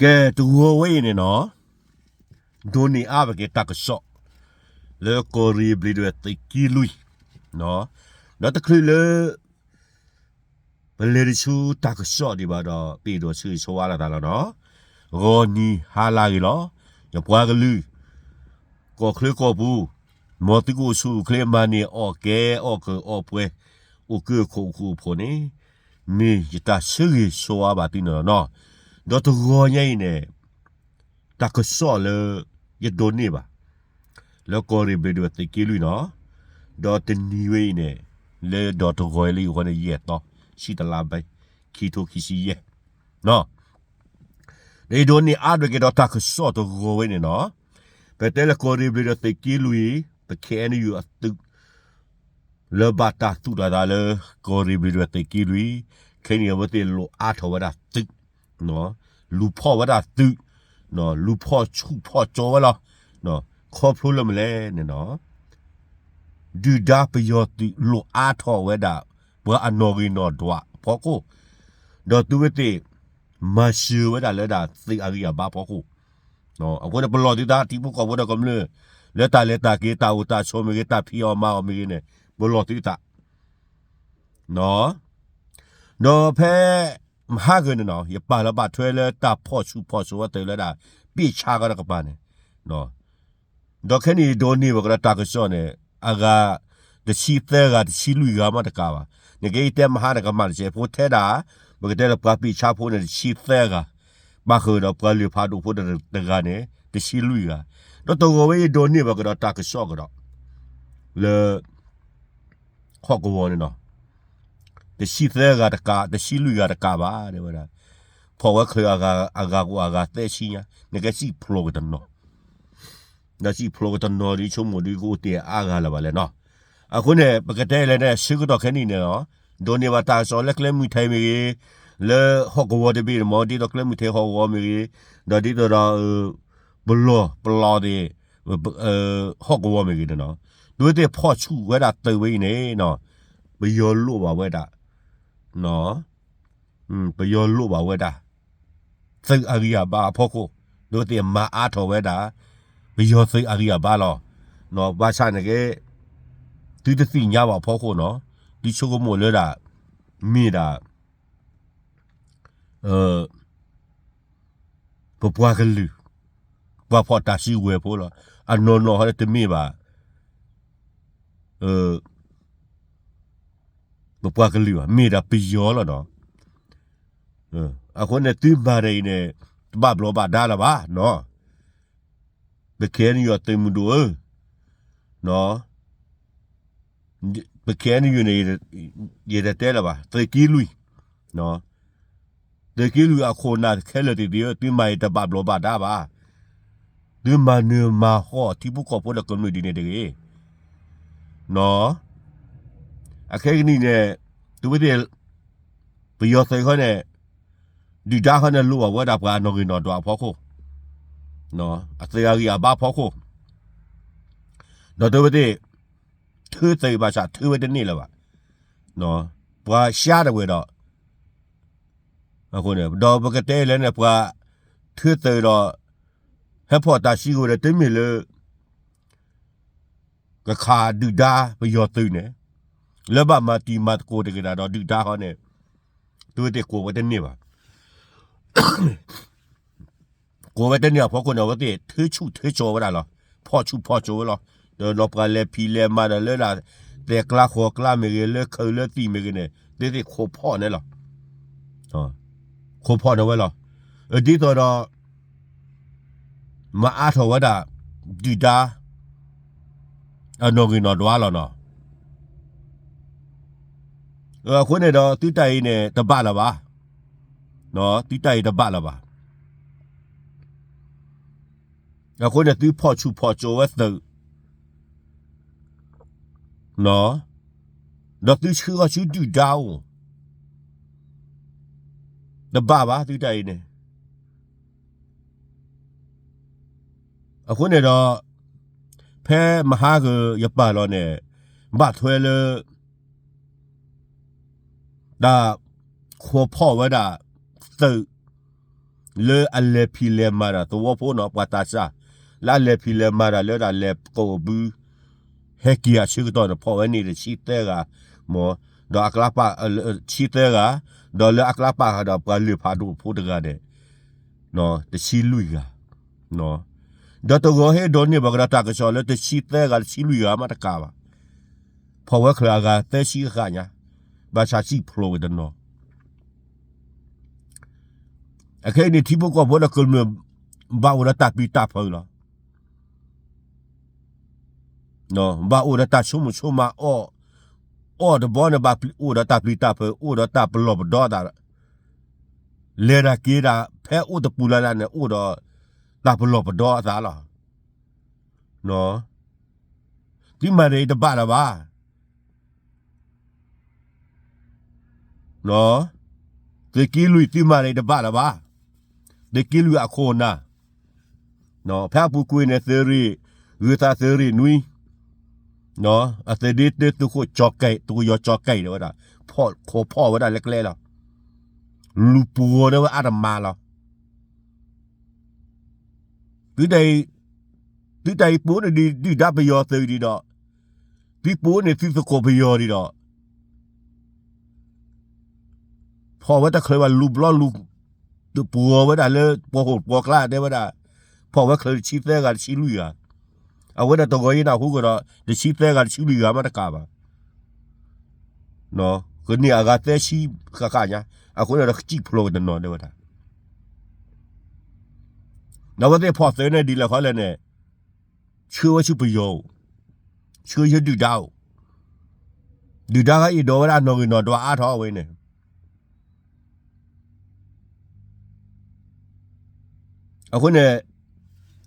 ကဲ တဂီၤဝဲအံၤန့ၣ်နီၤ, ဒိးန့ၢ်အါဘၣ်က့ၤတၢ်ကစီၣ် လၢကီၢ်ရ့ၣ်ဘျ့းဒဝဲၢ်သုးက့လွံၢ်, ဒီးတချုးလၢ ပလဲၤတဆူတၢ်ကစီၣ်ဒံးဘၣ်ဒီး ပအဲၣ်ဒိးဆၢဂ့ၤဆၢဝါလိာ်သးလီၤနီၤ. ဂီၤနံၤဟါလၢအဂ့ၤလီၤ. ယပှၤကလုာ် ကီၢ်ချၢကီၢ်ပူၤ, မ်သုကအိၣ်ဆူၣ်အိၣ်ချ့ မၤန့ၢ်အီၣ်ကဲ အီၣ်ကၢအီၣ်ပှဲၤ အိၣ်ကၢခိၣ်အိၣ်ဃူအိၣ်ဖိးန့ၣ် မ့ၢ်ယတၢ်ဆၢဂ့ၤဆၢဝါဘၣ်သုန့ၣ်လီၤနီၤ. ဒီးတဂီၤညါအံၤန့ၣ် တၢ်ကစီၣ်လၢ ယဒိးန့ၢ်ဘၣ် လၢကီၢ်ရ့ၣ်ဘျ့းဒဝဲၢ်သုးက့လွံၢ်နီၤ, ဒီးတနံၤဝဲအံၤန့ၣ် လၢဒီးတဂီၤလၢယဂီၢ်န့ၣ် ယဲၢ်သီ ဆံတလါဘဲ ခံထိခံဆံယဲၢ်နီၤ. ဒီးယဒိးန့ၢ်အါဘၣ်က့ၤဒီးတၢ်ကစီၣ်တဂီၤဝဲန့ၣ်နီၤ, ပတဲလၢကီၢ်ရ့ၣ်ဘျ့းဒဝဲၢ်သုးက့လွံၢ် ပ ခ့ၣ်အဲၣ်ယူၣ် အသုး လၢဘၣ်တၢ်သူၣ်ထီၣ်သးလၢ ကီၢ်ရ့ၣ်ဘျ့းဒဝဲၢ်သုးက့လွံၢ်, ခဲအံၤန့ၣ် အဝဲသ့ၣ်လိၣ်အါထီၣ်ဝဲဒၣ်သုး, လူၤဖီၣ်ဝဲဒၣ်သုး, လူၤဖီၣ်ဆူၣ်ဖီၣ်ကၠီဝဲလီၤ. ခီဖျိလၢမနုၤလဲၣ်န့ၣ်နီၤ, ဒုၣ်ဒါပယီၤသုးလိၣ်အါထီၣ်ဝဲဒၣ် ပှၤအနီၣ်ဂံၢ်နီၣ်ဒွးအဖီခိၣ်, ဒီးသုဝဲသ့ၣ် မၤစၢၤဝဲဒၣ်လၢဒၣ်သုးအဂံၢ်အဘါအဖီခိၣ်, အဃိန့ၣ် ပလီၢ်သုသး ထံဖိကီၢ်ဖိဒီးကမျၢၢ် လၢတၢ်လဲၤတၢ်က့ၤ တၢ်အိၣ်တၢ်ဆိးမ့ၢ်ဂ့ၤ တၢ်ဖံးအီၣ်မၤအီၣ်မ့ၢ်ဂ့ၤန့ၣ် ပလီၢ်သုသး ဒီးဖဲ မဟါဂ့ၤန့ၣ်နီၤ ယပာ်လၢဘၣ်ထွဲလၢတၢ်ဖီၣ်ဆူၣ်ဖီၣ်စိးဝဲသုးလၢဒၣ် ပ့ၣ်ဆါကီးတကပၤန့ၣ်, ဒီးခဲအံၤန့ၣ် ယဒိးန့ၢ်ဘၣ်ကဒီးတၢ်ကစီၣ်န့ၣ် အဂၤ တဆံသၢဂၤ တဆံလွံၢ်ဂၤမးတကးဘၣ်. နကဲယတဲမဟါန့ၣ် ကမၣ်တစဲးဖိထဲဒၣ် ပကတဲလၢပှၤပ့ၣ်ဆါဖိန့ၣ် တဆံသၢဂၤ, ဘၣ်ဃုာ်ဒီးပှၤလုၢ်ဖးဒိၣ်ဖိတဂၤန့ၣ် တဆံလွံၢ်ဂၤ, ဒီးတဂီၤဝဲအံၤဒိးန့ၢ်ဘၣ်ကဒီးတၢ်ကစီၣ်ကဒီး လၢ ဟီၣ်ကဝီၤန့ၣ်နီၤ, တဆံသၢဂၤတကး တဆံလွံၢ်ဂၤတကးဘၣ် တဲဝဲဒၣ်, ဖီၣ်ဝဲချုးအဂၤ အဂၤကိးအဂၤသၢဆံညါ, နကဲစံၣ်ဖျိးကတနီၤ, ဒီးစံၣ်ဖျိးကတနီၤဒ်ဆိကမိၣ်ဒ်ကအိၣ်တ့ၢ်အါဂၤလၢၤဘၣ်လဲၣ်နီၤ. အဃိန့ၣ် ပကတဲလဲၣ်န့ၣ် ဆၢကတီၢ်ခဲနံၣ်န့ၣ်လီၤ, ဒိးန့ၢ်ဘၣ်တၢ်ကစီၣ်လၢကျဲမုၢ်ထံးမ့ၢ်ဂ့ၤ, လၢဟီၣ်ကဝီၤတဘ့ၣ်န့ၣ်မ့ၢ် ဒ်သိးကျဲမုၢ်ထံးဟီၣ်ကဝီၤမ့ၢ်ဂ့ၤ, ဒီးဒ်သိးဒီး ပလီၢ် ပလီၢ်သ့ၣ် ဟီၣ်ကဝီၤမ့ၢ်ဂ့ၤန့ၣ်နီၤ, သုဝဲသ့ၣ်ဖီၣ်ဆူၣ်ဝဲဒၣ်သုးဝဲအံၤန့ၣ်နီၤ, ပယီၤလိၣ်ဘၣ်ဝဲဒၣ်, ပယီၤလိၣ်ဘၣ်ဝဲဒၣ် သုးအဂံၢ်အဘါအဖီခိၣ်, သုဝဲသ့ၣ်မၤအါထီၣ်ဝဲဒၣ် ပယီၤသုးအဂံၢ်အဘါလီၤ. ဘၣ်ဆၣ်န့ၣ်က့ သုတသ့ၣ်ညါဘၣ်အဖီခိၣ်နီၤ, သုဆိကမိၣ်လၢဒၣ် မ့ၢ်ဒၣ် ပပှၤကလုာ် ပှၤဖီၣ်တၢ်စုကဝဲၤဖိလီၤ. အနီၢ်နီၢ်ဟီန့ၣ်တမ့ၢ်ဘၣ် ပပှၤကလုာ်ဘၣ်, မ့ၢ်ဒၣ်ပယီၤလီၤနီၤ. အဃိန့ၣ် သုမၤတၢ်အံၤန့ၣ် တဘၣ်ဘျီးဘၣ်ဒါလၢၤဘၣ်နီၤ. ပ ခ့ၣ်အဲၣ်ယူၣ် အသုးမုၢ်ဒိၣ်ဧၢ, ပ ခ့ၣ်အဲၣ်ယူၣ် န့ၣ် ယတတဲလၢၤဘၣ်, သုးက့လွံၢ်, သုးက့လွံၢ်အခိၣ်နၢ်ခဲလၢာ်သ့ၣ်သ့ၣ်ဧၢ, သုမၤအံၤတဘၣ်ဘျီးဘၣ်ဒါဘၣ်. သုမၤနၢၤမၤဟီၣ်ထံဖိကီၢ်ဖိဒီးကမျၢၢ်ဒ်န့ၣ်တဂ့ၤ. အခဲကနံၣ်န့ၣ် သုဝဲသ့ၣ် ပယီၤသုးခီန့ၣ် ဒုၣ်ဒါခီန့ၣ် လိၣ်ဘၣ်ဝဲဒၣ်ပှၤအနီၣ်ဂံၢ်နီၣ်ဒွးအဖီခိၣ်, အသုးအဂံၢ်အဘါဖီခိၣ်, ဒီးသုဝဲသ့ၣ် ထုသုးဘၣ်ဆၣ်ထုဝဲတန့ၢ်လၢၤဘၣ်. ပှၤရှါတဝဲဒီး အဃိန့ၣ် ဒီးပကတဲလဲၣ်န့ၣ် ပှၤထုသုးဒီး ဟဲဖီၣ်တၢ်စုကဝဲၤဒီး တမ့ၢ်လၢ ကခးဒုၣ်ဒါပယီၤသုးန့ၣ် လၢဘၣ်မၤတံၤမၤသကိးတဂ့ၤဒၣ်ဒီးဒုၣ်ဒါခီန့ၣ် သုဝဲသ့ၣ်ကိးဝဲတန့ၢ်ဘၣ်. ကိးဝဲတန့ၢ်အဖီခိၣ်န့ၣ် အဝဲသ့ၣ်ထုဆူၣ်ထုကၠီဝဲဒၣ်လီၤ. ဖီၣ်ဆူၣ်ဖီၣ်ကၠီဝဲလီၤ. ဒီးပှၤလဲၤဖံးလဲၤမၤဒီးလၢဒၣ် သဲးကျါဃီၤကျါမ့ၢ်ဂ့ၤ လၢခၢၣ်လၢသံၣ်မ့ၢ်ဂ့ၤန့ၣ် သုဝဲသ့ၣ်ခိးဖီၣ်န့ၣ်လီၤ. ခိးဖီၣ်န့ၢ်ဝဲလီၤ. ဒ်သိးဒီး မၤအါထီၣ်ဝဲဒၣ် ဒုၣ်ဒါ အနီၣ်ဂံၢ်နီၣ်ဒွးလီၤနီၤ. အဃိန့ၣ်ဒီး သုတၢ်အံၤန့ၣ် တဘၣ်လၢၤဘၣ်. သုတၢ်အံၤတဘၣ်လၢၤဘၣ်. အဃိန့ၣ် သုဖီၣ်ဆူၣ်ဖီၣ်ကၠီဝဲသုး ဒီးသုဆှၢဃီၤဆူဒုၣ်ဒါအိၣ် တဘၣ်ဘၣ် သုတၢ်အံၤန့ၣ်. အဃိန့ၣ်ဒီး ဖဲမဟါကယပာ်လီၤန့ၣ် ဘၣ်ထွဲလၢ တၢ်ခိးဖီၣ်ဝဲဒၣ် သုး လၢအလဲၤဖံးလဲၤမၤတၢ်သဝီဖိနီၤ ပှၤသးစၢ်, လၢအလဲၤဖံးလဲၤမၤတၢ်လၢတၢ်လဲၤကိးအဘု, ဟဲက့ၤအဆၢကတီၢ်န့ၣ် ဖီၣ်ဝဲန့ၣ်တဆံသၢဂၤ, မ့ၢ်, ဒီးအကျါပာ်, ဆံသၢဂၤ, ဒီးလၢအကျါပာ်ဃာ်ဒီးပှၤလၢၢ်ဖးဒိၣ်ဖိတဂၤန့ၣ်, တဆံလွံၢ်ဂၤ, ဒီးတဂီၤဟ့ၣ်ဒိးန့ၢ်ဘၣ်ကဒီးတၢ်ကစီၣ်လၢတဆံသၢဂၤတဆံလွံၢ်ဂၤမးတကးဘၣ်, ဖီၣ်ဝဲချုးအဂၤသၢဆံဃၣ်ညါ, ဘၣ်ဆၣ်စံၣ်ဖျိးဝဲတနီၤ အခဲအံၤန့ၣ် ထံဖိကီၢ်ဖိဒီးကမျၢၢ် ဘၣ်အိၣ်ဒီးတၢ်ပျံၤတၢ်ဖုးလီၤ. ဘၣ်အိၣ်ဒီးတၢ်ဆိကမိၣ်ဆိကမးအီၣ်, အီၣ်တဘီန့ၣ် ဘၣ်အိၣ်ဒီးတၢ်ပျံၤတၢ်ဖုး အိၣ်ဒီးတၢ်ပလီၢ်ပဒီအသး, လဲၤတၢ်က့ၤတၢ် ဖဲအိၣ်တပူၤလၢ်လၢ်န့ၣ် အိၣ်ဒီးတၢ်ပလီၢ်ပဒီအသးလီၤ. သုမၤတၢ်အံၤတဘၣ်လၢၤဘၣ်. သုးက့လွံၢ်သုမၤတၢ်အံၤတဘၣ်လၢၤဘၣ်. သုးက့လွံၢ်အခိၣ်အနၢ်, ဖဲအပူၤကွံာ်န့ၣ် သုးရ့ၣ်, ဂုၤသးသုးရ့ၣ်နွံ, အသုးဒ့တၢသုးခိၣ်ကၠီၤကဲး သုးကယီၤကၠီၤကဲးဒၣ်ဝဲဒၣ်, ခိးဖီၣ်ဝဲဒၣ်လၢကျဲလီၤ. လူၤပှီၤန့ၢ်ဝဲအါတမၤလီၤ. သုတၢ်အံၤ, သုတၢ်အံၤပအိၣ်န့ၣ်ဒုၣ်ဒါပယီၤသုးဒံးဒီး, သုပအိၣ်န့ၣ်သုသကိးပယီၤဒံးဒီး, ဖီၣ်ဝဲတချုးဘၣ်လူၤဘျီလူၤ, ပှီၤဝဲဒၣ်လၢပှီၢ်ဟိၣ်ပှီၢ်ကျါတဲဝဲဒၣ်, ဖီၣ်ဝဲချုးတဆံသၢဂၤတဆံလွံၢ်ဂၤ, အဝဲဒၣ်တဂီၤအံၤနၢ်ဟူကဒီး တဆံသၢဂၤတဆံလွံၢ်ဂၤမးတကးဘၣ်. ကန့ၢ်အဂၤသၢဆံဃၣ်ဃၣ်ညါ, အဃိန့ၣ်ဒီးစံၣ်ဖျိးကတနီၤတဲဝဲဒၣ် ဒီးအဝဲသ့ၣ်ဖီၣ်သုးန့ၣ်ဒ်လဲၣ်ဃီလဲၣ်န့ၣ်, ဆှၢဝဲဆူပယီၤအိၣ်, ဆှၢဆူဒုၣ်ဒါအိၣ်, ဒုၣ်ဒါဂၤအ့ၣ်ဒိးဝဲဒၣ်နီၣ်ဂံၢ်နီၣ်ဒွးအါထီၣ်ဝဲန့ၣ် အဃိန့ၣ်,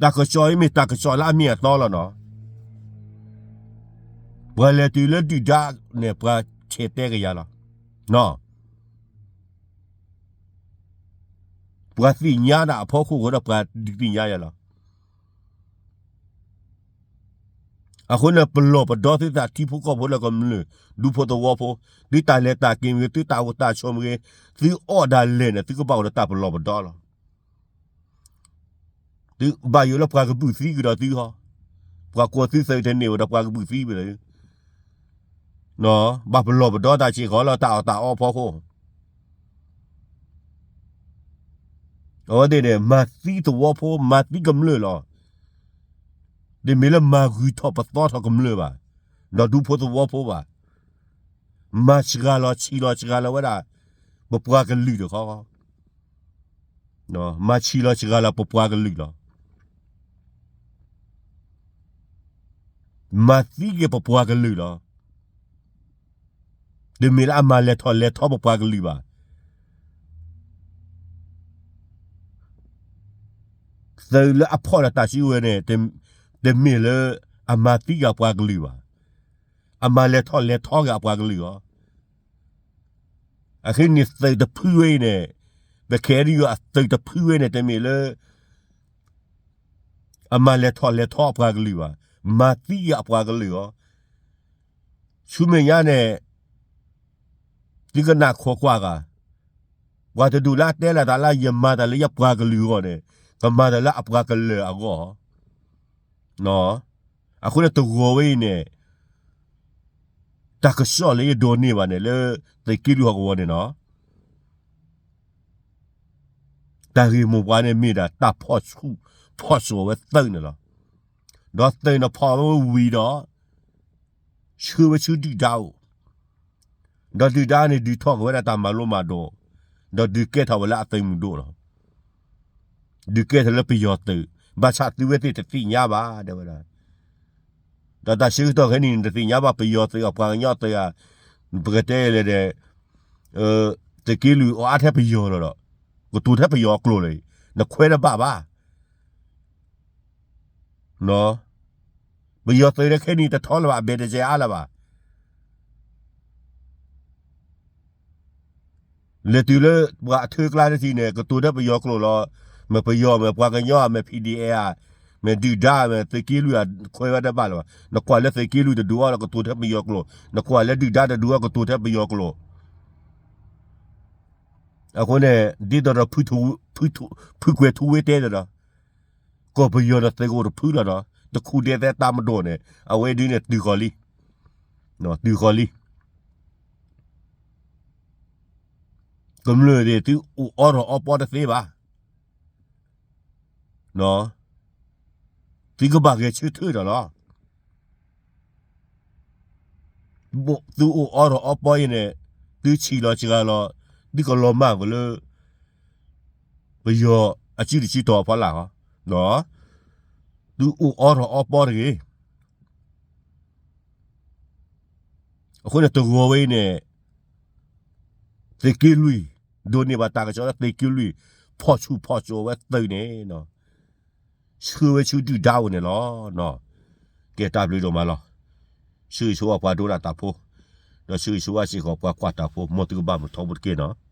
တၢ်ကစီၣ်အံၤမ့ၢ်တၢ်ကစီၣ်လၢအမ့ၢ်အတီလီၤနီၤ. ပှၤလဲၤတုၤလၢဒုၣ်ဒါန့ၣ် ပှၤဆဲးတဲကယၤလီၤ. ပှၤသ့ၣ်ညါဒၣ်အဖီခိၣ်ဃိဒီးပှၤဒုးသ့ၣ်ညါယၤလီၤ. အဃိန့ၣ် ပလီၢ်ပဒီသုသးထံဖိကီၢ်ဖိလၢကမျၢၢ် ဒူဖိသဝီဖိ, သုတၢ်လဲၤတၢ်က့ၤမ့ၢ်ဂ့ၤ, သုတၢ်အိၣ်တၢ်ဆိးမ့ၢ်ဂ့ၤ, သုအီၣ်ဒၣ်လဲာ်န့ၣ် သုကဘၣ်အိၣ်ဒီးတၢ်ပလီၢ်ပဒီလီၤ. သုဘၣ်ယိၣ်လၢပှၤကဘုၣ်သံကဒီးသုဟီ, ပှၤကိးသုသုးတန့ၢ်ဝဲဒီးပှၤကဘုၣ်သံဝဲလီၤ. ဘၣ်ပလီၢ်ပဒီတၢ်စ့ၢ်ကီးလၢတၢ်အီၣ်တၢ်အီဖီခိၣ် အဝဲသ့ၣ်န့ၣ် မၤသံသဝီဖိ မၤသံကမျၢၢ်လီၤ. တမ့ၢ်လၢမၤဂုၤထီၣ်ပသီထီၣ်ကမျၢၢ်ဘၣ်, ဒီးဒူဖိသဝီဖိဘၣ်. မၤစှၤလီၤဆံးလီၤစှၤလီၤဝဲဒၣ် ပပှၤကလုာ်တခီ, မၤဆံးလီၤစှၤလီၤပပှၤကလုာ်လီၤ. မၤသံက့ၤပပှၤကလုာ်လီၤ. တမ့ၢ်လၢအမၤလဲၤထီၣ်လဲၤထီပပှၤကလုာ်ဘၣ်. သုးလၢအဖီၣ်ဒီးတၢ်စုကဝဲၤန့ၣ် တမ့ၢ်လၢအမၤသံက့ၤအပှၤကလုာ်ဘၣ်. အမၤလဲၤထီၣ်လဲၤထီက့ၤအပှၤကလုာ်လီၤ. အဃိန့ၣ်သုးတဖုဝဲအံၤန့ၣ်, ပခဲအံၤ အသုးတဖုဝဲန့ၣ် တမ့ၢ်လၢ အမၤလဲၤထီၣ်လဲၤထီအပှၤကလုာ်ဘၣ်, မၤသံက့ၤအပှၤကလုာ်လီၤ. ဆူမဲာ်ညါန့ၣ် သုကနၣ်ခိးကွၢ်ဂၤ, ပှၤတဒူၣ်လၢအတဲလီၤသးလၢယမၤတၢ်လၢယပှၤကလုာ်အဂီၢ်န့ၣ်, ကမၤတၢ်လၢအပှၤကလုာ်အဂီၢ်. အဃိန့ၣ်တဂီၤဝဲအံၤန့ၣ် တၢ်ကစီၣ်လၢယဒိးန့ၢ်ဘၣ်န့ၣ် လၢသုးက့လွံၢ်ဟီၣ်ကဝီၤန့ၣ်နီၤ, တၢ်ဂ့ၢ်မိၢ်ပှၢ်န့ၣ်မ့ၢ်ဒၣ်တၢ်ဖီၣ်ဆူၣ်ဖီၣ်စိးဝဲသုးန့ၣ်လီၤ. ဒီးသုးန့ၣ်ဖီၣ်ဝဲဝံၤဒီး ဆှၢဝဲဆူဒုၣ်ဒါအိၣ်, ဒီးဒုၣ်ဒါန့ၣ်ဒုးထီၣ်က့ၤဝဲဒၣ်တၢ်မၤလိမၤဒိး, ဒီးဒုးကဲထီၣ်ဝဲလၢအသုးမုၢ်ဒိၣ်လီၤ. ဒုးကဲထီၣ်လၢပယီၤသုး, ဘၣ်ဆၣ်သုဝဲသ့ၣ်တသ့ၣ်ညါဘၣ် တဲဝဲဒၣ်. ဒီးတၢ်ဆၢကတီၢ်ခဲအံၤန့ၣ် တသ့ၣ်ညါဘၣ်ပယီၤသုးဧါ ပှၤကညီသုးဧါ, ပကတဲလဲၣ်ဒီး သုးက့လွံၢ်အိၣ်အါထဲပယီၤလီၤဒီး ကတိၤထဲပယီၤအကျိာ်လီၤ, နခွဲးတဘၣ်ဘၣ်. ပယီၤသုးန့ၣ်ခဲအံၤန့ၣ် တထီလၢၤဘၣ်, အဘဲၣ်တစဲးအါလၢၤဘၣ်. လဲၤတုၤလၢပှၤအထၢကျါတထံၣ်န့ၣ် ကတိၤထဲပယီၤကျိာ်လီၤ. မ့ၢ်ပယီၤ မ့ၢ်ပှၤကညီ မ့ၢ် ဖံၣ်ဒံၣ်အဲၣ် မ့ၢ်ဒုၣ်ဒါ မ့ၢ်သုးက့လွံၢ် ခွဲးဝဲတဘၣ်လၢၤဘၣ်. နကွၢ်လၢသုးက့လွံၢ်တဒုးအီၤဒီး ကတိၤထဲပယီၤကျိာ်, နကွၢ်လၢဒုၣ်ဒါတဒုးအီၤ ကတိၤထဲပယီၤကျိာ်. အဃိန့ၣ် ဒ်သိးဒီးဖုထူ, ဖ ဖုကွဲၤထူဝ့တဲဒီး, ကီၢ်ပယီၤဒီးသုးကအိၣ်တဖုလီၤဒီး တခူၣ်ဒဲးသဲတၢ်မဒိၣ်န့ၣ် အဝဲဒုန့ၣ်တုၤဃီၤလံ, တုၤဃီၤလံ. ကမျၢၢ်န့ၣ် သုအိၣ်အီထီၣ်အီပီတသ့ဘၣ်. သုကဘၣ်ဂဲၤဆၢထၢၣ်ဒီးလီၤ. သုအိၣ်အီထီၣ်အီပီအံၤန့ၣ် သုဆံးလီၤစှၤလီၤ, သုကလီၤမၢ်ကွံာ်လၢ ပယီၤအစုတစုတီၤအဖီလာ်ဃီ, သုအိၣ်အီထီၣ်အီပီတဂ့ၤ. အဃိန့ၣ် တဂီၤဝဲအံၤန့ၣ် သုးက့လွံၢ် ဒိးန့ၢ်ဘၣ်တၢ်ကစီၣ်လၢသုးက့လွံၢ် ဖီၣ်ဆူၣ်ဖီၣ်စိးဝဲသုးန့ၣ် ဆှၢဝဲဆူဒုၣ်ဒါအိၣ်န့ၣ်လီၤ. ကဲတၢ်ဘျုးဒိၣ်မးလီၤ. ဆၢဂ့ၤဆၢဝါပှၤဒိကနၣ်တၢ်ဖိ, ဒီးဆၢဂ့ၤဆၢဝါစ့ၢ်ကီးပှၤကွၢ်တၢ်ဖိ, မ်သုကဘၣ်မုာ်ထီဘိတက့ၢ်နီၤ.